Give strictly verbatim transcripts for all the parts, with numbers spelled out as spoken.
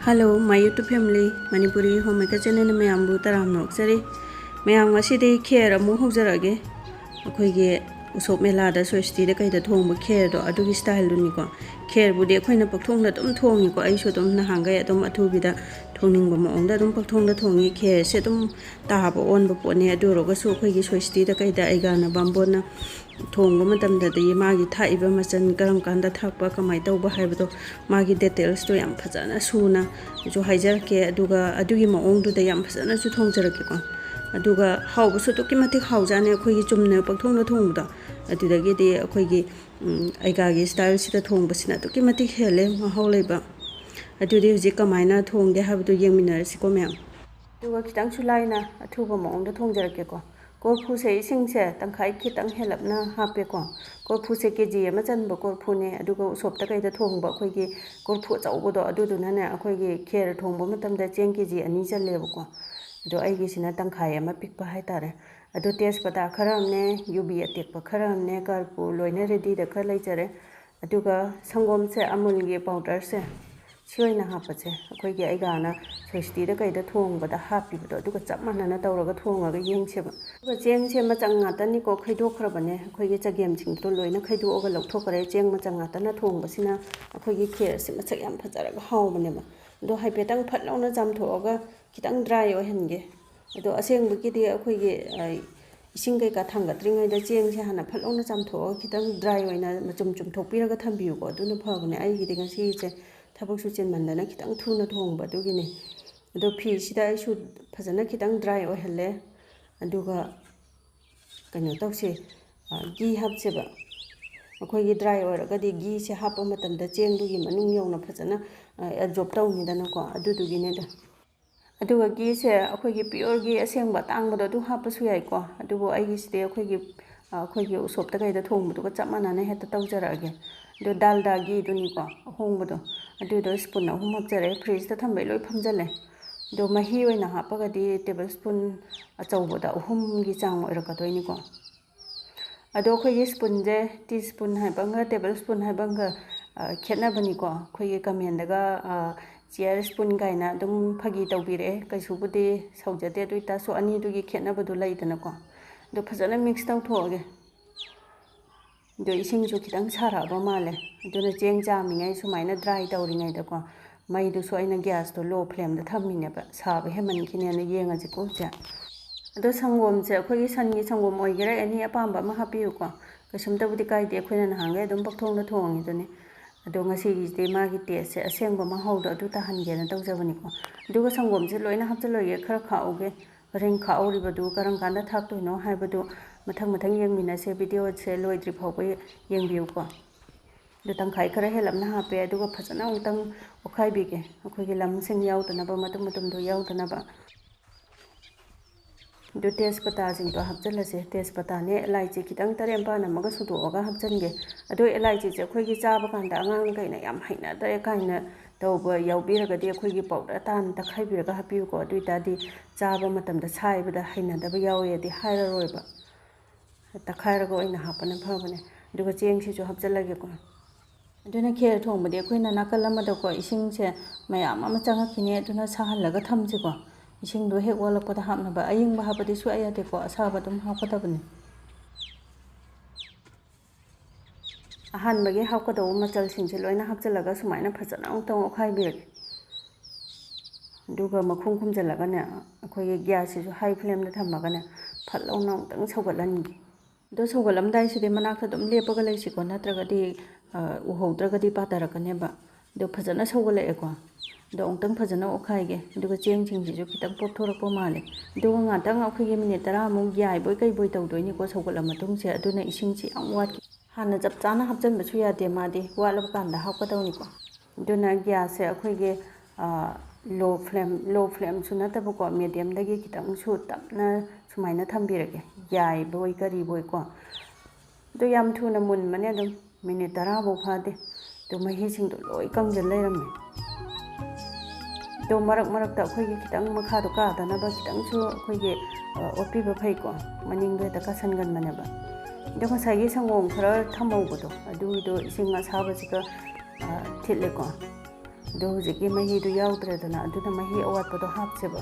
Hello, my YouTube family, Manipuri Homemaker channel ꯅ ꯃꯌꯥꯝꯕꯨ ꯇꯔꯥꯝꯅ ꯑꯣꯛꯆꯔꯤ꯫ ꯃꯌꯥꯝ, ꯉꯁꯤꯗꯤ ꯈꯦꯔ ꯑꯃꯨꯛ ꯍꯧꯖꯔꯛꯑꯒꯦ꯫ ꯑꯩꯈꯣꯏꯒꯤ ꯎꯁꯣꯞ ꯃꯦꯂꯥꯗ, ꯁꯣꯏꯁꯇꯤꯗ ꯀꯩꯗ ꯊꯣꯡꯕ ꯈꯦꯔꯗꯣ, ꯑꯗꯨꯒꯤ style ꯗꯨꯅꯤꯀꯣ꯫ ꯈꯦꯔꯕꯨꯗꯤ ꯑꯩꯈꯣꯏꯅ ꯄꯛꯊꯣꯡꯗ ꯑꯗꯨꯝ ꯊꯣꯡꯉꯤꯀꯣ꯫ ꯑꯩꯁꯨ ꯑꯗꯨꯝ ꯅꯍꯥꯟꯈꯩ ꯑꯗꯨꯝ ꯑꯊꯨꯕꯤꯗ ꯊꯣꯡꯅꯤꯡꯕ ꯃꯑꯣꯡꯗ ꯑꯗꯨꯝ ꯄꯛꯊꯣꯡꯗ ꯊꯣꯡꯉꯤ꯫ ꯈꯦꯔꯁꯦ ꯑꯗꯨꯝ ꯇꯥꯕ ꯑꯣꯟꯕ ꯄꯣꯠꯅꯦ꯫ ꯑꯗꯨ ꯑꯣꯏꯔꯒꯁꯨ ꯑꯩꯈꯣꯏꯒꯤ ꯁꯣꯏꯁꯇꯤꯗ ꯀꯩꯗ ꯑꯩꯒꯥꯅ ꯕꯥꯝꯕꯣꯟꯅ ꯊꯣꯡꯕ ꯃꯇꯝꯗꯗꯤ ꯃꯥꯒꯤ ꯊꯥꯛꯏꯕ ꯃꯆꯜ ꯀꯔꯝ ꯀꯥꯟꯗ ꯊꯥꯛꯄ, ꯀꯃꯥꯏꯅ ꯇꯧꯕ ꯍꯥꯏꯕꯗꯣ, ꯃꯥꯒꯤ details ꯇꯣ ꯌꯥꯝ ꯐꯖꯅ ꯁꯨꯅꯁꯨ ꯍꯥꯏꯖꯔꯛꯀꯦ꯫ ꯑꯗꯨꯒ ꯑꯗꯨꯒꯤ ꯃꯑꯣꯡꯗꯨꯗ ꯌꯥꯝ ꯐꯖꯅꯁꯨ ꯊꯣꯡꯖꯔꯛꯀꯦꯀꯣ꯫ ꯑꯗꯨꯒ ꯍꯥꯎꯕꯁꯨ ꯑꯗꯨꯛꯀꯤ ꯃꯇꯤꯛ ꯍꯥꯎꯖꯥꯠꯅꯤ ꯑꯩꯈꯣꯏꯒꯤ ꯆꯨꯝꯅ ꯄꯛꯊꯣꯡꯗ ꯊꯣꯡꯕꯗꯣ꯫ ꯑꯗꯨꯗꯒꯤꯗꯤ ꯑꯩꯈꯣꯏꯒꯤ, ꯎꯝ, ꯑꯩꯒꯥꯒꯤ style ꯁꯤꯗ ꯊꯣꯡꯕꯁꯤꯅ ꯑꯗꯨꯛꯀꯤ ꯃꯇꯤꯛ ꯍꯦꯜꯂꯦ ꯃꯍꯥꯎ ꯂꯩꯕ꯫ ꯑꯗꯨꯗꯤ ꯍꯧꯖꯤꯛ ꯀꯃꯥꯏꯅ ꯊꯣꯡꯒꯦ ꯍꯥꯏꯕꯗꯨ ꯌꯦꯡꯃꯤꯟꯅꯔꯁꯤꯀꯣ, ꯃꯌꯥꯝ꯫ ꯑꯗꯨꯒ ꯈꯤꯇꯪꯁꯨ ꯂꯥꯏꯅ ꯑꯊꯨꯕ ꯃꯑꯣꯡꯗ ꯊꯣꯡꯖꯔꯛꯀꯦꯀꯣ꯫ ꯀꯣꯔꯐꯨꯁꯦ ꯏꯁꯤꯡꯁꯦ ꯇꯪꯈꯥꯏ ꯈꯤꯇꯪ ꯍꯦꯜꯂꯞꯅ ꯍꯥꯞꯄꯦꯀꯣ꯫ ꯀꯣꯔꯐꯨꯁꯦ KG ꯑꯃ ꯆꯟꯕ ꯀꯣꯔꯐꯨꯅꯦ, ꯑꯗꯨꯒ ꯎꯁꯣꯞꯇ ꯀꯩꯗ ꯊꯣꯡꯕ ꯑꯩꯈꯣꯏꯒꯤ ꯀꯣꯔꯐꯨ ꯑꯆꯧꯕꯗꯣ, ꯑꯗꯨꯗꯨꯅꯅꯦ, ꯑꯩꯈꯣꯏꯒꯤ ꯈꯦꯔ ꯊꯣꯡꯕ ꯃꯇꯝꯗ ꯆꯦꯡ KG ꯑꯅꯤ ꯆꯜꯂꯦꯕꯀꯣ꯫ ꯑꯗꯣ ꯑꯩꯒꯤꯁꯤꯅ ꯇꯪꯈꯥꯏ ꯑꯃ ꯄꯤꯛꯄ ꯍꯥꯏꯇꯥꯔꯦ꯫ ꯑꯗꯣ ꯇꯦꯖꯄꯇꯥ ꯈꯔ ꯑꯃꯅꯦ, ꯌꯨꯕꯤ ꯑꯇꯦꯛꯄ ꯈꯔ ꯑꯃꯅꯦ, ꯀꯔꯄꯨ ꯂꯣꯏꯅ ready ꯗ ꯈꯔ ꯂꯩꯖꯔꯦ꯫ ꯑꯗꯨꯒ ꯁꯪꯒꯣꯝꯁꯦ, ꯑꯃꯨꯜꯒꯤ powder ꯁꯦ, ꯁꯤ ꯑꯣꯏꯅ ꯍꯥꯞꯄꯁꯦ꯫ ꯑꯩꯈꯣꯏꯒꯤ ꯑꯩꯒꯥꯅ ꯁꯣꯏꯁꯇꯤꯗ ꯀꯩꯗ ꯊꯣꯡꯕꯗ ꯍꯥꯞꯄꯤꯕꯗꯣ, ꯑꯗꯨꯒ ꯆꯞ ꯃꯥꯟꯅꯅ ꯇꯧꯔꯒ ꯊꯣꯡꯉꯒ ꯌꯦꯡꯁꯦꯕ꯫ ꯑꯗꯨꯒ ꯆꯦꯡꯁꯦ ꯃꯆꯪ ꯉꯥꯛꯇꯅꯤꯀꯣ ꯈꯩꯗꯣꯛꯈ꯭ꯔꯕꯅꯦ꯫ ꯑꯩꯈꯣꯏꯒꯤ ꯆꯒꯦꯝꯁꯤꯡꯗꯣ ꯂꯣꯏꯅ ꯈꯩꯗꯣꯛꯑꯒ ꯂꯧꯊꯣꯛꯈ꯭ꯔꯦ꯫ ꯆꯦꯡ ꯃꯆꯪ ꯉꯥꯛꯇꯅ ꯊꯣꯡꯕꯁꯤꯅ ꯑꯩꯈꯣꯏꯒꯤ ꯈꯦꯔꯁꯦ ꯃꯁꯛ ꯌꯥꯝ ꯐꯖꯔꯒ ꯍꯥꯎꯕꯅꯦꯕ꯫ ꯑꯗꯣ ꯍꯥꯏꯐꯦꯠꯇꯪ ꯐꯠ ꯂꯥꯎꯅ ꯆꯥꯝꯊꯣꯛꯑꯒ ꯈꯤꯇꯪ dry ꯑꯣꯏꯍꯟꯒꯦ꯫ ꯑꯗꯣ ꯑꯁꯦꯡꯕꯒꯤꯗꯤ ꯑꯩꯈꯣꯏꯒꯤ, ꯑ, ꯏꯁꯤꯡ ꯀꯩꯀꯥ ꯊꯥꯡꯒꯠꯇ꯭ꯔꯤꯉꯩꯗ ꯆꯦꯡꯁꯦ ꯍꯥꯟꯅ ꯐꯠ ꯂꯥꯎꯅ ꯆꯥꯝꯊꯣꯛꯑꯒ ꯈꯤꯇꯪ dry ꯑꯣꯏꯅ ꯃꯆꯨꯝ ꯆꯨꯝꯊꯣꯛꯄꯤꯔꯒ ꯊꯝꯕꯤꯌꯨꯀꯣ꯫ ꯑꯗꯨꯅ ꯐꯕꯅꯦ꯫ ꯑꯩꯒꯤꯗꯤ ꯉꯁꯤꯁꯦ ꯊꯕꯛꯁꯨ ꯆꯤꯟꯃꯟꯗꯅ ꯈꯤꯇꯪ ꯊꯨꯅ ꯊꯣꯡꯕ ꯑꯗꯨꯒꯤꯅꯦ꯫ ꯑꯗꯣ ꯐꯤꯁꯤꯗ ꯑꯩꯁꯨ ꯐꯖꯅ ꯈꯤꯇꯪ dry ꯑꯣꯏꯍꯜꯂꯦ꯫ ꯑꯗꯨꯒ ꯀꯩꯅꯣ ꯇꯧꯁꯦ, ꯑ, ꯘꯤ ꯍꯥꯞꯁꯦꯕ꯫ ꯑꯩꯈꯣꯏꯒꯤ dry ꯑꯣꯏꯔꯒꯗꯤ ꯘꯤꯁꯦ ꯍꯥꯞꯄ ꯃꯇꯝꯗ ꯆꯦꯡꯗꯨꯒꯤ ꯃꯅꯨꯡ ꯌꯧꯅ ꯐꯖꯅ, ꯑ, absorb ꯇꯧꯅꯤꯗꯅꯀꯣ꯫ ꯑꯗꯨꯗꯨꯒꯤꯅꯦꯗ꯫ ꯑꯗꯨꯒ ꯘꯤꯁꯦ ꯑꯩꯈꯣꯏꯒꯤ pure ꯘꯤ ꯑꯁꯦꯡꯕ ꯑꯇꯥꯡꯕꯗꯣ ꯑꯗꯨ ꯍꯥꯞꯄꯁꯨ ꯌꯥꯏꯀꯣ꯫ ꯑꯗꯨꯕꯨ ꯑꯩꯒꯤꯁꯤꯗꯤ ꯑꯩꯈꯣꯏꯒꯤ, ꯑ, ꯑꯩꯈꯣꯏꯒꯤ ꯎꯁꯣꯞꯇ ꯀꯩꯗ ꯊꯣꯡꯕꯗꯨꯒ ꯆꯞ ꯃꯥꯟꯅꯅ ꯍꯦꯛꯇ ꯇꯧꯖꯔꯛꯑꯒꯦ꯫ ꯑꯗꯣ ꯗꯥꯜꯗꯥ ꯘꯤꯗꯨꯅꯤꯀꯣ, ꯑꯍꯣꯡꯕꯗꯣ, ꯑꯗꯨꯗꯣ spoon ꯑꯍꯨꯝ ꯍꯥꯞꯆꯔꯦ꯫ Fridge ꯇ ꯊꯝꯕꯩ ꯂꯣꯏ ꯐꯝꯖꯜꯂꯦ꯫ ꯑꯗꯣ ꯃꯍꯤ ꯑꯣꯏꯅ ꯍꯥꯞꯄꯒꯗꯤ table spoon ꯑꯆꯧꯕꯗ ꯑꯍꯨꯝꯒꯤ ꯆꯥꯡ ꯑꯣꯏꯔꯛꯀꯗꯣꯏꯅꯤꯀꯣ꯫ ꯑꯗꯣ ꯑꯩꯈꯣꯏꯒꯤ spoon ꯁꯦ, tea spoon ꯍꯥꯏꯕ ꯑꯃꯒ table spoon ꯍꯥꯏꯕ ꯑꯃꯒ, ꯑ, ꯈꯦꯠꯅꯕꯅꯤꯀꯣ꯫ ꯑꯩꯈꯣꯏꯒꯤ comment ꯇꯒ, ꯑ, ꯆꯤꯌꯔ ꯁ꯭ꯄꯨꯟ ꯀꯥꯏꯅ ꯑꯗꯨꯝ ꯐꯥꯒꯤ ꯇꯧꯕꯤꯔꯛꯑꯦ꯫ ꯀꯩꯁꯨꯕꯨꯗꯤ ꯁꯧꯖꯗꯦ, ꯑꯗꯨ ꯑꯣꯏꯇꯥꯔꯁꯨ ꯑꯅꯤꯗꯨꯒꯤ ꯈꯦꯠꯅꯕꯗꯨ ꯂꯩꯗꯅꯀꯣ꯫ ꯑꯗꯣ ꯐꯖꯅ ꯃꯤꯛꯁ ꯇꯧꯊꯣꯛꯑꯒꯦ꯫ ꯑꯗꯣ ꯏꯁꯤꯡꯁꯨ ꯈꯤꯇꯪ ꯁꯥꯔꯛꯑꯕ ꯃꯥꯜꯂꯦ꯫ ꯑꯗꯨꯅ ꯆꯦꯡ ꯆꯥꯝꯃꯤꯉꯩ ꯁꯨꯃꯥꯏꯅ ꯗ꯭ꯔꯥꯏ ꯇꯧꯔꯤꯉꯩꯗꯀꯣ, ꯃꯩꯗꯨꯁꯨ ꯑꯩꯅ ꯒ꯭ꯌꯥꯁꯇꯣ ꯂꯣ ꯐ꯭ꯂꯦꯝꯗ ꯊꯝꯃꯤꯅꯦꯕ, ꯁꯥꯕ ꯍꯦꯟꯃꯟꯈꯤꯅꯦꯅ꯫ ꯌꯦꯡꯉꯁꯤꯀꯣ ꯍꯧꯖꯤꯛ꯫ ꯑꯗꯣ ꯁꯪꯒꯣꯝꯁꯦ ꯑꯩꯈꯣꯏꯒꯤ ꯁꯟꯒꯤ ꯁꯪꯒꯣꯝ ꯑꯣꯏꯒꯦꯔꯥ, ꯑꯦꯅꯤ ꯑꯄꯥꯝꯕ ꯑꯃ ꯍꯥꯞꯄꯤꯌꯨꯀꯣ, ꯀꯩꯁꯨꯝꯇꯕꯨꯗꯤ ꯀꯥꯏꯗꯦ꯫ ꯑꯩꯈꯣꯏꯅ ꯅꯍꯥꯟꯈꯩ ꯑꯗꯨꯝ ꯄꯪꯊꯣꯡꯗ ꯊꯣꯡꯉꯤꯗꯨꯅꯤ꯫ ꯑꯗꯣ ꯉꯁꯤꯒꯤꯁꯤꯗꯤ ꯃꯥꯒꯤ ꯇꯦꯁꯁꯦ, ꯑꯁꯦꯡꯕ ꯃꯍꯥꯎꯗꯣ ꯑꯗꯨ ꯇꯥꯍꯟꯒꯦꯅ ꯇꯧꯖꯕꯅꯤꯀꯣ꯫ ꯑꯗꯨꯒ ꯁꯪꯒꯣꯝꯁꯦ ꯂꯣꯏꯅ ꯍꯥꯞꯆꯤꯜꯂꯣꯏꯒꯦ, ꯈꯔ ꯈꯥꯛꯎꯒꯦ꯫ ꯍꯣꯔꯦꯟ ꯈꯥꯛꯍꯧꯔꯤꯕꯗꯨ ꯀꯔꯝ ꯀꯥꯟꯗ ꯊꯥꯛꯇꯣꯏꯅꯣ ꯍꯥꯏꯕꯗꯨ ꯃꯊꯪ ꯃꯊꯪ ꯌꯦꯡꯃꯤꯟꯅꯁꯦ꯫ ꯚꯤꯗꯤꯑꯣꯁꯦ ꯂꯣꯏꯗ꯭ꯔꯤ ꯐꯥꯎꯕ ꯌꯦꯡꯕꯤꯌꯨꯀꯣ꯫ ꯑꯗꯨ ꯇꯪꯈꯥꯏ ꯈꯔ ꯍꯦꯜꯂꯞꯅ ꯍꯥꯞꯄꯦ, ꯑꯗꯨꯒ ꯐꯖꯅ ꯑꯃꯨꯛꯇꯪ ꯑꯣꯠꯈꯥꯏꯕꯤꯒꯦ, ꯑꯩꯈꯣꯏꯒꯤ ꯂꯝꯁꯤꯡ ꯌꯥꯎꯗꯅꯕ, ꯃꯇꯨꯝ ꯃꯇꯨꯝꯗꯣ ꯌꯥꯎꯗꯅꯕ꯫ ꯑꯗꯨ ꯇꯦꯖꯄꯇꯥꯁꯤꯡꯗꯣ ꯍꯥꯞꯆꯤꯜꯂꯁꯦ꯫ ꯇꯦꯖꯄꯇꯥꯅꯦ, ꯑꯦꯂꯥꯏꯆꯤ ꯈꯤꯇꯪ ꯇꯔꯦꯠ ꯃꯄꯥꯟ ꯑꯃꯒ ꯁꯨꯗꯣꯛꯑꯒ ꯍꯥꯞꯆꯤꯟꯒꯦ꯫ ꯑꯗꯣ ꯑꯦꯂꯥꯏꯆꯤꯁꯦ ꯑꯩꯈꯣꯏꯒꯤ ꯆꯥꯕ ꯀꯥꯟꯗ ꯑꯉꯥꯡꯅ ꯀꯩꯅ ꯌꯥꯝ ꯍꯩꯅꯗ꯭ꯔꯦ ꯀꯥꯏꯅ ꯇꯧꯕ ꯌꯥꯎꯕꯤꯔꯒꯗꯤ, ꯑꯩꯈꯣꯏꯒꯤ ꯄꯥꯎꯗꯔ ꯇꯥꯅ ꯇꯛꯈꯥꯏꯕꯤꯔꯒ ꯍꯥꯞꯄꯤꯌꯨꯀꯣ꯫ ꯑꯗꯨ ꯑꯣꯏꯇꯥꯔꯗꯤ ꯆꯥꯕ ꯃꯇꯝꯗ ꯁꯥꯏꯕꯗ ꯍꯩꯅꯗꯕ ꯌꯥꯎꯋꯦꯗꯤ ꯍꯥꯏꯔꯔꯣꯏꯕ꯫ ꯇꯛꯈꯥꯏꯔꯒ ꯑꯣꯏꯅ ꯍꯥꯞꯄꯅ ꯐꯕꯅꯦ꯫ ꯑꯗꯨꯒ ꯆꯦꯡꯁꯤꯁꯨ ꯍꯥꯞꯆꯤꯜꯂꯒꯦꯀꯣ꯫ ꯑꯗꯨꯅ ꯈꯦꯔ ꯊꯣꯡꯕꯗꯤ ꯑꯩꯈꯣꯏꯅ ꯅꯥꯀꯜ ꯑꯃꯗꯀꯣ ꯏꯁꯤꯡꯁꯦ ꯃꯌꯥꯝ ꯑꯃ ꯆꯪꯉꯛꯈꯤꯅꯤ, ꯑꯗꯨꯅ ꯁꯥꯍꯜꯂꯒ ꯊꯝꯁꯤꯀꯣ꯫ ꯏꯁꯤꯡꯗꯣ ꯍꯦꯛ ꯑꯣꯜꯂꯛꯄꯗ ꯍꯥꯞꯅꯕ꯫ ꯑꯌꯤꯡꯕ ꯍꯥꯞꯄꯗꯤ ꯁꯨꯡꯌꯥ ꯌꯥꯗꯦꯀꯣ, ꯑꯁꯥꯕ ꯑꯗꯨꯝ ꯍꯥꯞꯀꯗꯕꯅꯤ꯫ ꯑꯍꯥꯟꯕꯒꯤ ꯍꯥꯞꯀꯗꯧꯕ ꯃꯆꯜꯁꯤꯡꯁꯦ ꯂꯣꯏꯅ ꯍꯥꯞꯆꯤꯜꯂꯒ ꯁꯨꯃꯥꯏꯅ ꯐꯖꯅ ꯑꯃꯨꯛꯇꯪ ꯑꯣꯠꯈꯥꯏꯕꯤꯔꯒꯦ꯫ ꯑꯗꯨꯒ ꯃꯈꯨꯝ ꯈꯨꯝꯖꯤꯜꯂꯒꯅꯦ, ꯑꯩꯈꯣꯏꯒꯤ ꯒ꯭ꯌꯥꯁꯁꯤꯁꯨ ꯍꯥꯏ ꯐ꯭ꯂꯦꯝꯗ ꯊꯝꯃꯒꯅꯦ, ꯐꯠ ꯂꯥꯎꯅ ꯑꯃꯨꯛꯇꯪ ꯁꯧꯒꯠꯍꯟꯒꯦ꯫ ꯑꯗꯣ ꯁꯧꯒꯠꯂꯝꯗꯥꯏꯁꯤꯗꯤ ꯃꯅꯥꯛꯇ ꯑꯗꯨꯝ ꯂꯦꯞꯄꯒ ꯂꯩꯁꯤꯀꯣ, ꯅꯠꯇ꯭ꯔꯒꯗꯤ, ꯑ, ꯎꯍꯧꯗ꯭ꯔꯒꯗꯤ ꯄꯥꯊꯔꯛꯀꯅꯦꯕ꯫ ꯑꯗꯣ ꯐꯖꯅ ꯁꯧꯒꯠꯂꯛꯑꯦꯀꯣ꯫ ꯑꯗꯣ ꯑꯃꯨꯛꯇꯪ ꯐꯖꯅ ꯑꯣꯠꯈꯥꯏꯒꯦ꯫ ꯑꯗꯨꯒ ꯆꯦꯡꯁꯤꯡꯁꯤꯁꯨ ꯈꯤꯇꯪ ꯄꯣꯞꯊꯣꯔꯛꯄ ꯃꯥꯜꯂꯦ꯫ ꯑꯗꯨꯒ ꯉꯥꯛꯇꯪ ꯑꯩꯈꯣꯏꯒꯤ ꯃꯤꯅꯤꯠ ꯇꯔꯥꯃꯨꯛ ꯌꯥꯏꯕꯣꯏ ꯀꯩꯕꯣꯏ ꯇꯧꯗꯣꯏꯅꯤꯀꯣ ꯁꯧꯒꯠꯂ ꯃꯇꯨꯡꯁꯦ꯫ ꯑꯗꯨꯅ ꯏꯁꯤꯡꯁꯤ ꯌꯥꯝ ꯋꯥꯠꯈꯤ꯫ ꯍꯥꯟꯅ ꯆꯞ ꯆꯥꯅ ꯍꯥꯞꯆꯤꯟꯕꯁꯨ ꯌꯥꯗꯦ, ꯃꯥꯗꯤ ꯋꯥꯠꯂꯕ ꯀꯥꯟꯗ ꯍꯥꯞꯀꯗꯧꯅꯤꯀꯣ꯫ ꯑꯗꯨꯅ ꯒ꯭ꯌꯥꯁꯁꯦ ꯑꯩꯈꯣꯏꯒꯤ, ꯑ, ꯂꯣ ꯐ꯭ꯂꯦꯝ, ꯂꯣ ꯐ꯭ꯂꯦꯝꯁꯨ ꯅꯠꯇꯕꯀꯣ, ꯃꯦꯗꯤꯌꯝꯗꯒꯤ ꯈꯤꯇꯪꯁꯨ ꯇꯞꯅ ꯁꯨꯃꯥꯏꯅ ꯊꯝꯕꯤꯔꯒꯦ, ꯌꯥꯏꯕꯣꯏ ꯀꯔꯤꯕꯣꯏꯀꯣ꯫ ꯑꯗꯨ ꯌꯥꯝ ꯊꯨꯅ ꯃꯨꯟꯕꯅꯦ, ꯑꯗꯨꯝ ꯃꯤꯅꯤꯠ ꯇꯔꯥꯐꯧ ꯐꯥꯗꯦ꯫ ꯑꯗꯨ ꯃꯍꯤꯁꯤꯡꯗꯣ ꯂꯣꯏ ꯀꯪꯁꯤꯜ ꯂꯩꯔꯝꯃꯦ꯫ ꯑꯗꯣ ꯃꯔꯛ ꯃꯔꯛꯇ ꯑꯩꯈꯣꯏꯒꯤ ꯈꯤꯇꯪ ꯃꯈꯥꯗꯣ ꯀꯥꯗꯅꯕ ꯈꯤꯇꯪꯁꯨ ꯑꯩꯈꯣꯏꯒꯤ, ꯑ, ꯑꯣꯠꯄꯤꯕ ꯐꯩꯀꯣ, ꯃꯅꯤꯡꯗꯣ ꯍꯦꯛꯇ ꯀꯥꯁꯟꯒꯟꯕꯅꯦꯕ꯫ ꯑꯗꯣ ꯉꯁꯥꯏꯒꯤ ꯁꯪꯒꯣꯝ ꯈꯔ ꯊꯝꯍꯧꯕꯗꯣ, ꯑꯗꯨꯒꯤꯗꯣ ꯏꯁꯤꯡ ꯑꯁꯥꯕꯁꯤꯒ, ꯑ, ꯊꯤꯠꯂꯦꯀꯣ꯫ ꯑꯗꯣ ꯍꯧꯖꯤꯛꯀꯤ ꯃꯍꯤꯗꯨ ꯌꯥꯎꯗ꯭ꯔꯦꯗꯅ, ꯑꯗꯨꯅ ꯃꯍꯤ ꯑꯋꯥꯠꯄꯗꯣ ꯍꯥꯞꯁꯦꯕ꯫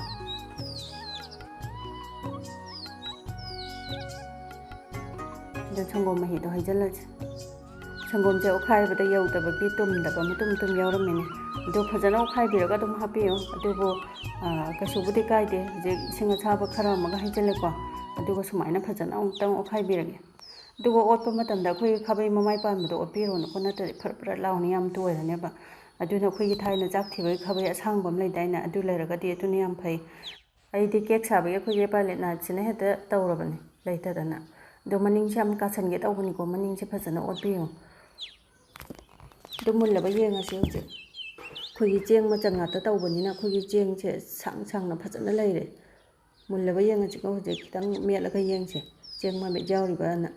ꯑꯗꯣ ꯁꯪꯒꯣꯝ ꯃꯍꯤꯗꯣ ꯍꯩꯖꯤꯜꯂꯁꯤ꯫ ꯁꯪꯒꯣꯝꯁꯦ ꯑꯣꯠꯈꯥꯏꯕꯗ ꯌꯧꯗꯕꯒꯤ ꯇꯨꯝꯗꯕ ꯃꯇꯨꯝ ꯃꯇꯨꯝ ꯌꯥꯎꯔꯝꯃꯤꯅꯦ꯫ ꯑꯗꯣ ꯐꯖꯅ ꯑꯣꯠꯈꯥꯏꯕꯤꯔꯒ ꯑꯗꯨꯝ ꯍꯥꯞꯄꯤꯌꯨ꯫ ꯑꯗꯨꯕꯨ, ꯑ, ꯀꯩꯁꯨꯕꯨꯗꯤ ꯀꯥꯏꯗꯦ꯫ ꯍꯧꯖꯤꯛ ꯏꯁꯤꯡ ꯑꯁꯥꯕ ꯈꯔ ꯑꯃꯒ ꯍꯩꯖꯤꯜꯂꯦꯀꯣ꯫ ꯑꯗꯨꯒ ꯁꯨꯃꯥꯏꯅ ꯐꯖꯅ ꯑꯃꯨꯛꯇꯪ ꯑꯣꯠꯈꯥꯏꯕꯤꯔꯒꯦ꯫ ꯑꯗꯨꯒ ꯑꯣꯠꯄ ꯃꯇꯝꯗ ꯑꯩꯈꯣꯏꯒꯤ ꯈꯥꯕꯩ ꯃꯃꯥꯏ ꯄꯥꯟꯕꯗꯣ ꯑꯣꯠꯄꯤꯔꯣꯅꯨꯀꯣ, ꯅꯠꯇ꯭ꯔꯗꯤ ꯐꯔꯠ ꯐꯔꯠ ꯂꯥꯎꯅ ꯌꯥꯝ ꯇꯣꯏꯔꯅꯦꯕ꯫ ꯑꯗꯨꯅ ꯑꯩꯈꯣꯏꯒꯤ ꯊꯥꯏꯅ ꯆꯥꯛ ꯊꯤꯕꯒꯤ ꯈꯥꯕꯩ ꯑꯁꯥꯡꯕ ꯑꯃ ꯂꯩꯗꯥꯏꯅꯦ, ꯑꯗꯨ ꯂꯩꯔꯒꯗꯤ ꯑꯗꯨꯅ ꯌꯥꯝ ꯐꯩ꯫ ꯑꯩꯗꯤ ꯀꯦꯛ ꯁꯥꯕꯒꯤ ꯑꯩꯈꯣꯏꯒꯤ ꯄꯥꯏꯂꯦꯠ ꯅꯥꯏꯐꯁꯤꯅ ꯍꯦꯛꯇ ꯇꯧꯔꯕꯅꯤ ꯂꯩꯇꯗꯅ꯫ ꯑꯗꯣ ꯃꯅꯤꯡꯁꯦ ꯌꯥꯝ ꯀꯥꯁꯟꯒꯦ ꯇꯧꯕꯅꯤꯀꯣ, ꯃꯅꯤꯡꯁꯦ ꯐꯖꯅ ꯑꯣꯠꯄꯤꯌꯨ꯫ ꯑꯗꯨ ꯃꯨꯜꯂꯕ ꯌꯦꯡꯉꯁꯤ ꯍꯧꯖꯤꯛ꯫ ꯑꯩꯈꯣꯏꯒꯤ ꯆꯦꯡ ꯃꯆꯪ ꯉꯥꯛꯇ ꯇꯧꯕꯅꯤꯅ ꯑꯩꯈꯣꯏꯒꯤ ꯆꯦꯡꯁꯦ ꯁꯥꯡ ꯁꯥꯡꯅ ꯐꯖꯅ ꯂꯩꯔꯦ꯫ ꯃꯨꯜꯂꯕ ꯌꯦꯡꯉꯁꯤꯀꯣ, ꯍꯧꯖꯤꯛ ꯈꯤꯇꯪ ꯃꯦꯠꯂꯒ ꯌꯦꯡꯁꯦ, ꯆꯦꯡ ꯃꯃꯤꯠ ꯌꯥꯎꯔꯤꯕꯅ꯫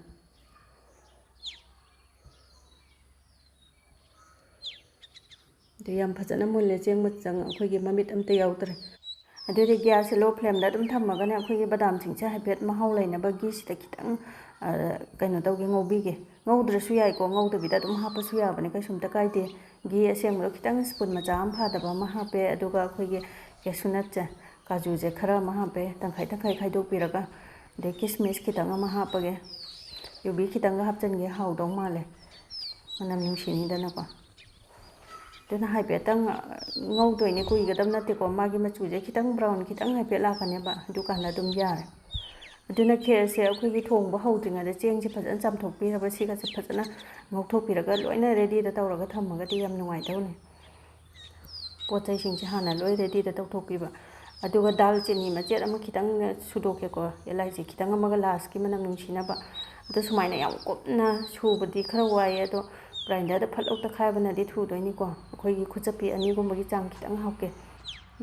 ꯑꯗꯨ ꯌꯥꯝ ꯐꯖꯅ ꯃꯨꯜꯂꯦ, ꯆꯦꯡ ꯃꯆꯪ ꯑꯩꯈꯣꯏꯒꯤ ꯃꯃꯤꯠ ꯑꯝꯇ ꯌꯥꯎꯗ꯭ꯔꯦ꯫ ꯑꯗꯨꯗꯤ ꯒ꯭ꯌꯥꯁꯁꯦ ꯂꯣ ꯐ꯭ꯂꯦꯝꯗ ꯑꯗꯨꯝ ꯊꯝꯃꯒꯅꯦ, ꯑꯩꯈꯣꯏꯒꯤ ꯕꯗꯥꯝꯁꯤꯡꯁꯦ ꯍꯥꯏꯐꯦꯠ ꯃꯍꯥꯎ ꯂꯩꯅꯕ ꯘꯤꯁꯤꯗ ꯈꯤꯇꯪ, ꯑ, ꯀꯩꯅꯣ ꯇꯧꯒꯦ, ꯉꯧꯕꯤꯒꯦ꯫ ꯉꯧꯗ꯭ꯔꯁꯨ ꯌꯥꯏꯀꯣ, ꯉꯧꯗꯕꯤꯗ ꯑꯗꯨꯝ ꯍꯥꯞꯄꯁꯨ ꯌꯥꯕꯅꯦ, ꯀꯩꯁꯨꯝꯇ ꯀꯥꯏꯗꯦ꯫ ꯘꯤ ꯑꯁꯦꯡꯕꯗꯣ ꯈꯤꯇꯪ ꯁ꯭ꯄꯨꯟ ꯃꯆꯥ ꯑꯃ ꯐꯥꯗꯕ ꯑꯃ ꯍꯥꯞꯄꯦ, ꯑꯗꯨꯒ ꯑꯩꯈꯣꯏꯒꯤ cashew nutꯁꯦ, ꯀꯥꯖꯨꯁꯦ ꯈꯔ ꯑꯃ ꯍꯥꯞꯄꯦ, ꯇꯪꯈꯥꯏ ꯇꯪꯈꯥꯏ ꯈꯥꯏꯗꯣꯛꯄꯤꯔꯒ꯫ ꯑꯗꯩ ꯀꯤꯁꯃꯤꯁ ꯈꯤꯇꯪ ꯑꯃ ꯍꯥꯞꯄꯒꯦ꯫ ꯌꯨꯕꯤ ꯈꯤꯇꯪꯒ ꯍꯥꯞꯆꯤꯟꯒꯦ, ꯍꯥꯎꯗꯧ ꯃꯥꯜꯂꯦ, ꯃꯅꯝ ꯅꯨꯡꯁꯤꯅꯤꯗꯅꯀꯣ꯫ ꯑꯗꯨꯅ ꯍꯥꯏꯐꯦꯠꯇꯪ ꯉꯧꯗꯣꯏꯅꯦ, ꯀꯨꯏꯒꯗꯕ ꯅꯠꯇꯦꯀꯣ꯫ ꯃꯥꯒꯤ ꯃꯆꯨꯁꯦ ꯈꯤꯇꯪ brown ꯈꯤꯇꯪ ꯍꯥꯏꯐꯦꯠ ꯂꯥꯛꯀꯅꯦꯕ, ꯑꯗꯨꯀꯥꯟꯗ ꯑꯗꯨꯝ ꯌꯥꯔꯦ꯫ ꯑꯗꯨꯅ ꯈꯦꯔꯁꯦ ꯑꯩꯈꯣꯏꯒꯤ ꯊꯣꯡꯕ ꯍꯧꯗ꯭ꯔꯤꯉꯩꯗ ꯆꯦꯡꯁꯦ ꯐꯖꯅ ꯆꯥꯝꯊꯣꯛꯄꯤꯔꯕ, ꯁꯤꯒꯁꯦ ꯐꯖꯅ ꯉꯧꯊꯣꯛꯄꯤꯔꯒ ꯂꯣꯏꯅ readyꯗ ꯇꯧꯔꯒ ꯊꯝꯃꯒꯗꯤ ꯌꯥꯝ ꯅꯨꯡꯉꯥꯏꯗꯧꯅꯤ꯫ ꯄꯣꯠ ꯆꯩꯁꯤꯡꯁꯦ ꯍꯥꯟꯅ ꯂꯣꯏ readyꯗ ꯇꯧꯊꯣꯛꯄꯤꯕ꯫ ꯑꯗꯨꯒ ꯗꯥꯜꯆꯤꯅꯤ ꯃꯆꯦꯠ ꯑꯃ ꯈꯤꯇꯪ ꯁꯨꯗꯣꯛꯀꯦꯀꯣ, ꯏꯂꯥꯏꯆꯤ ꯈꯤꯇꯪ ꯑꯃꯒ lastꯀꯤ ꯃꯅꯝ ꯅꯨꯡꯁꯤꯅꯕ꯫ ꯑꯗꯣ ꯁꯨꯃꯥꯏꯅ ꯌꯥꯝ ꯀꯨꯞꯅ ꯁꯨꯕꯗꯤ ꯈꯔ ꯋꯥꯏꯌꯦ, ꯑꯗꯣ grinderꯗ ꯐꯠ ꯂꯧ ꯇꯛꯈꯥꯏꯕꯅꯗꯤ ꯊꯨꯗꯣꯏꯅꯤꯀꯣ꯫ ꯑꯩꯈꯣꯏꯒꯤ ꯈꯨꯠꯆꯞꯄꯤ ꯑꯅꯤꯒꯨꯝꯕꯒꯤ ꯆꯥꯡ ꯈꯤꯇꯪ ꯍꯥꯞꯀꯦ꯫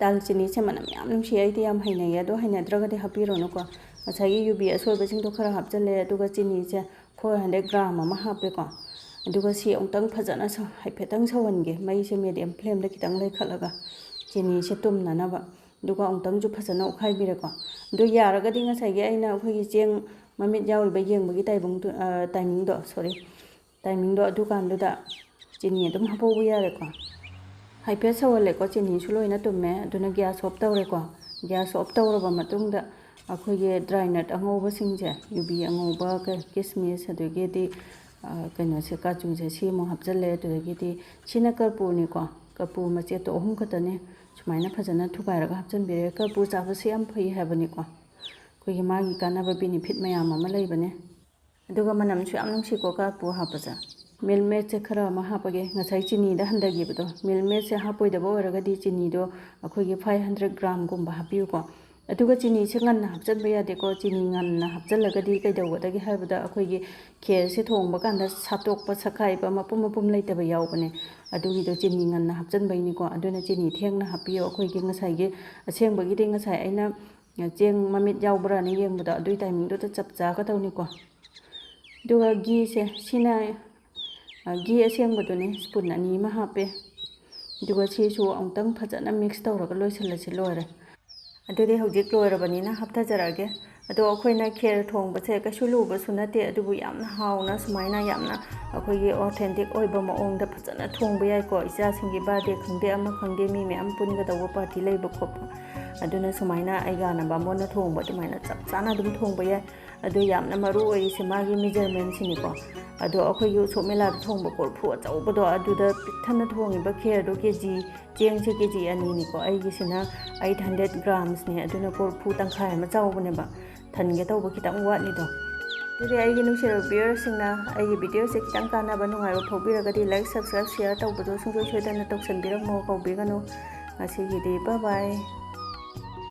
ꯗꯥꯜꯆꯤꯅꯤꯁꯦ ꯃꯅꯝ ꯌꯥꯝ ꯅꯨꯡꯁꯤ, ꯑꯩꯗꯤ ꯌꯥꯝ ꯍꯩꯅꯩꯌꯦ, ꯑꯗꯣ ꯍꯩꯅꯗ꯭ꯔꯒꯗꯤ ꯍꯥꯞꯄꯤꯔꯨꯅꯨꯀꯣ꯫ ꯉꯁꯥꯏꯒꯤ ꯌꯨꯕꯤ ꯑꯁꯣꯏꯕꯁꯤꯡꯗꯣ ꯈꯔ ꯍꯥꯞꯆꯜꯂꯦ, ꯑꯗꯨꯒ ꯆꯤꯅꯤꯁꯦ four hundred gram ꯑꯃ ꯍꯥꯞꯄꯦꯀꯣ꯫ ꯑꯗꯨꯒ ꯁꯤ ꯑꯃꯨꯛꯇꯪ ꯐꯖꯅ ꯁꯧ-, ꯍꯥꯏꯐꯦꯠꯇꯪ ꯁꯧꯍꯟꯒꯦ, ꯃꯩꯁꯦ medium flameꯗ ꯈꯤꯇꯪ ꯂꯩꯈꯠꯂꯒ, ꯆꯤꯅꯤꯁꯦ ꯇꯨꯝꯅꯅꯕ꯫ ꯑꯗꯨꯒ ꯑꯃꯨꯛꯇꯪꯁꯨ ꯐꯖꯅ ꯑꯣꯠꯈꯥꯏꯕꯤꯔꯦꯀꯣ꯫ ꯑꯗꯨ ꯌꯥꯔꯒꯗꯤ ꯉꯁꯥꯏꯒꯤ ꯑꯩꯅ ꯑꯩꯈꯣꯏꯒꯤ ꯆꯦꯡ ꯃꯃꯤꯠ ꯌꯥꯎꯔꯤꯕ ꯌꯦꯡꯕꯒꯤ timingꯗꯨ, ꯑ, timingꯗꯣ, sorry, timingꯗꯣ ꯑꯗꯨꯀꯥꯟꯗꯨꯗ ꯆꯤꯅꯤ ꯑꯗꯨꯝ ꯍꯥꯞꯍꯧꯕ ꯌꯥꯔꯦꯀꯣ꯫ ꯍꯥꯏꯐꯦꯠ ꯁꯧꯍꯜꯂꯦꯀꯣ, ꯆꯤꯅꯤꯁꯨ ꯂꯣꯏꯅ ꯇꯨꯝꯃꯦ꯫ ꯑꯗꯨꯅ gas off ꯇꯧꯔꯦꯀꯣ꯫ Gas off ꯇꯧꯔꯕ ꯃꯇꯨꯡꯗ ꯑꯩꯈꯣꯏꯒꯤ dry nut ꯑꯉꯧꯕꯁꯤꯡꯁꯦ, ꯌꯨꯕꯤ ꯑꯉꯧꯕ, ꯀ-, ꯀꯤꯁꯃꯤꯁ, ꯑꯗꯨꯗꯒꯤꯗꯤ, ꯑ, ꯀꯩꯅꯣꯁꯦ, ꯀꯥꯖꯨꯁꯦ, ꯁꯤ ꯑꯃꯨꯛ ꯍꯥꯞꯆꯜꯂꯦ꯫ ꯑꯗꯨꯗꯒꯤꯗꯤ ꯁꯤꯅ ꯀꯔꯄꯨꯔꯅꯤꯀꯣ꯫ ꯀꯔꯄꯨꯔ ꯃꯆꯦꯠꯇꯣ ꯑꯍꯨꯝ ꯈꯛꯇꯅꯦ꯫ ꯁꯨꯃꯥꯏꯅ ꯐꯖꯅ ꯊꯨꯒꯥꯏꯔꯒ ꯍꯥꯞꯆꯤꯟꯕꯤꯔꯦ꯫ ꯀꯔꯄꯨꯔ ꯆꯥꯕꯁꯦ ꯌꯥꯝ ꯐꯩ ꯍꯥꯏꯕꯅꯤꯀꯣ꯫ ꯑꯩꯈꯣꯏꯒꯤ ꯃꯥꯒꯤ ꯀꯥꯟꯅꯕ benefit ꯃꯌꯥꯝ ꯑꯃ ꯂꯩꯕꯅꯦ꯫ ꯑꯗꯨꯒ ꯃꯅꯝꯁꯨ ꯌꯥꯝ ꯅꯨꯡꯁꯤꯀꯣ ꯀꯔꯄꯨꯔ ꯍꯥꯞꯄꯁꯦ꯫ Milk maidꯁꯦ ꯈꯔ ꯑꯃ ꯍꯥꯞꯄꯒꯦ, ꯉꯁꯥꯏ ꯆꯤꯅꯤꯗ ꯍꯟꯊꯈꯤꯕꯗꯣ꯫ Milk maidꯁꯦ ꯍꯥꯞꯄꯣꯏꯗꯕ ꯑꯣꯏꯔꯒꯗꯤ ꯆꯤꯅꯤꯗꯣ ꯑꯩꯈꯣꯏꯒꯤ five hundred gramꯒꯨꯝꯕ ꯍꯥꯞꯄꯤꯌꯨꯀꯣ꯫ ꯑꯗꯨꯒ ꯆꯤꯅꯤꯁꯦ ꯉꯟꯅ ꯍꯥꯞꯆꯤꯟꯕ ꯌꯥꯗꯦꯀꯣ꯫ ꯆꯤꯅꯤ ꯉꯟꯅ ꯍꯥꯞꯆꯤꯜꯂꯒꯗꯤ ꯀꯩꯗꯧꯒꯗꯒꯦ ꯍꯥꯏꯕꯗ, ꯑꯩꯈꯣꯏꯒꯤ ꯈꯦꯔꯁꯦ ꯊꯣꯡꯕ ꯀꯥꯟꯗ ꯁꯥꯠꯇꯣꯛꯄ, ꯁꯛꯈꯥꯏꯕ, ꯃꯄꯨꯝ ꯃꯄꯨꯝ ꯂꯩꯇꯕ ꯌꯥꯎꯕꯅꯦ꯫ ꯑꯗꯨꯒꯤꯗꯣ ꯆꯤꯅꯤ ꯉꯟꯅ ꯍꯥꯞꯆꯤꯟꯕꯩꯅꯤꯀꯣ꯫ ꯑꯗꯨꯅ ꯆꯤꯅꯤ ꯊꯦꯡꯅ ꯍꯥꯞꯄꯤꯌꯣ꯫ ꯑꯩꯈꯣꯏꯒꯤ ꯉꯁꯥꯏꯒꯤ, ꯑꯁꯦꯡꯕꯒꯤꯗꯤ ꯉꯁꯥꯏ ꯑꯩꯅ ꯆꯦꯡ ꯃꯃꯤꯠ ꯌꯥꯎꯕ꯭ꯔꯥꯅ ꯌꯦꯡꯕꯗꯣ, ꯑꯗꯨꯒꯤ timingꯗꯨꯗ ꯆꯞ ꯆꯥꯒꯗꯧꯅꯤꯀꯣ꯫ ꯑꯗꯨꯒ gheeꯁꯦ, ꯁꯤꯅ, ꯑ, ghee ꯑꯁꯦꯡꯕꯗꯨꯅꯦ, spoon ꯑꯅꯤ ꯑꯃ ꯍꯥꯞꯄꯦ꯫ ꯑꯗꯨꯒ ꯁꯤꯁꯨ ꯑꯃꯨꯛꯇꯪ ꯐꯖꯅ mix ꯇꯧꯔꯒ ꯂꯣꯏꯁꯤꯜꯂꯁꯤ, ꯂꯣꯏꯔꯦ꯫ ꯑꯗꯨꯗꯤ ꯍꯧꯖꯤꯛ ꯂꯣꯏꯔꯕꯅꯤꯅ ꯍꯥꯞꯊꯖꯔꯛꯑꯒꯦ꯫ ꯑꯗꯣ ꯑꯩꯈꯣꯏꯅ ꯈꯦꯔ ꯊꯣꯡꯕꯁꯦ ꯀꯩꯁꯨ ꯂꯨꯕꯁꯨ ꯅꯠꯇꯦ, ꯑꯗꯨꯕꯨ ꯌꯥꯝꯅ ꯍꯥꯎꯅ ꯁꯨꯃꯥꯏꯅ ꯌꯥꯝꯅ ꯑꯩꯈꯣꯏꯒꯤ authentic ꯑꯣꯏꯕ ꯃꯑꯣꯡꯗ ꯐꯖꯅ ꯊꯣꯡꯕ ꯌꯥꯏꯀꯣ꯫ ꯏꯆꯥꯁꯤꯡꯒꯤ birthday ꯈꯪꯗꯦ, ꯑꯃ ꯈꯪꯗꯦ, ꯃꯤ ꯃꯌꯥꯝ ꯄꯨꯟꯒꯗꯧꯕ party ꯂꯩꯕ ꯈꯣꯠꯄ꯫ ꯑꯗꯨꯅ ꯁꯨꯃꯥꯏꯅ ꯑꯩꯒꯥꯅ ꯕꯥꯃꯣꯟꯅ ꯊꯣꯡꯕ ꯑꯗꯨꯃꯥꯏꯅ ꯆꯞ ꯆꯥꯅ ꯑꯗꯨꯝ ꯊꯣꯡꯕ ꯌꯥꯏ꯫ ꯑꯗꯨ ꯌꯥꯝꯅ ꯃꯔꯨ ꯑꯣꯏꯔꯤꯁꯦ ꯃꯥꯒꯤ measurementꯁꯤꯅꯤꯀꯣ꯫ ꯑꯗꯣ ꯑꯩꯈꯣꯏꯒꯤ ꯎꯁꯣꯞ ꯃꯦꯂꯥꯗ ꯊꯣꯡꯕ ꯀꯣꯔꯐꯨ ꯑꯆꯧꯕꯗꯣ, ꯑꯗꯨꯗ ꯄꯤꯛ ꯊꯟꯅ ꯊꯣꯡꯉꯤꯕ ꯈꯦꯔꯗꯣ KG, ꯆꯦꯡꯁꯦ KG ꯑꯅꯤꯅꯤꯀꯣ꯫ ꯑꯩꯒꯤꯁꯤꯅ eight hundred gramsꯅꯦ, ꯑꯗꯨꯅ ꯀꯣꯔꯐꯨ ꯇꯪꯈꯥꯏ ꯑꯃ ꯆꯥꯎꯕꯅꯦꯕ꯫ ꯊꯟꯒꯦ ꯇꯧꯕ ꯈꯤꯇꯪ ꯋꯥꯠꯂꯤꯗꯣ꯫ ꯑꯗꯨꯗꯤ ꯑꯩꯒꯤ ꯅꯨꯡꯁꯤꯔꯕ viewerꯁꯤꯡꯅ ꯑꯩꯒꯤ videoꯁꯦ ꯈꯤꯇꯪ ꯀꯥꯟꯅꯕ, ꯅꯨꯡꯉꯥꯏꯕ ꯐꯥꯎꯕꯤꯔꯒꯗꯤ like, subscribe, share ꯇꯧꯕꯗꯣ ꯁꯨꯡꯁꯣꯏ ꯁꯣꯏꯗꯅ ꯇꯧꯁꯟꯕꯤꯔꯝꯃꯣ, ꯀꯥꯎꯕꯤꯒꯅꯨ꯫ ꯉꯁꯤꯒꯤꯗꯤ bye bye꯫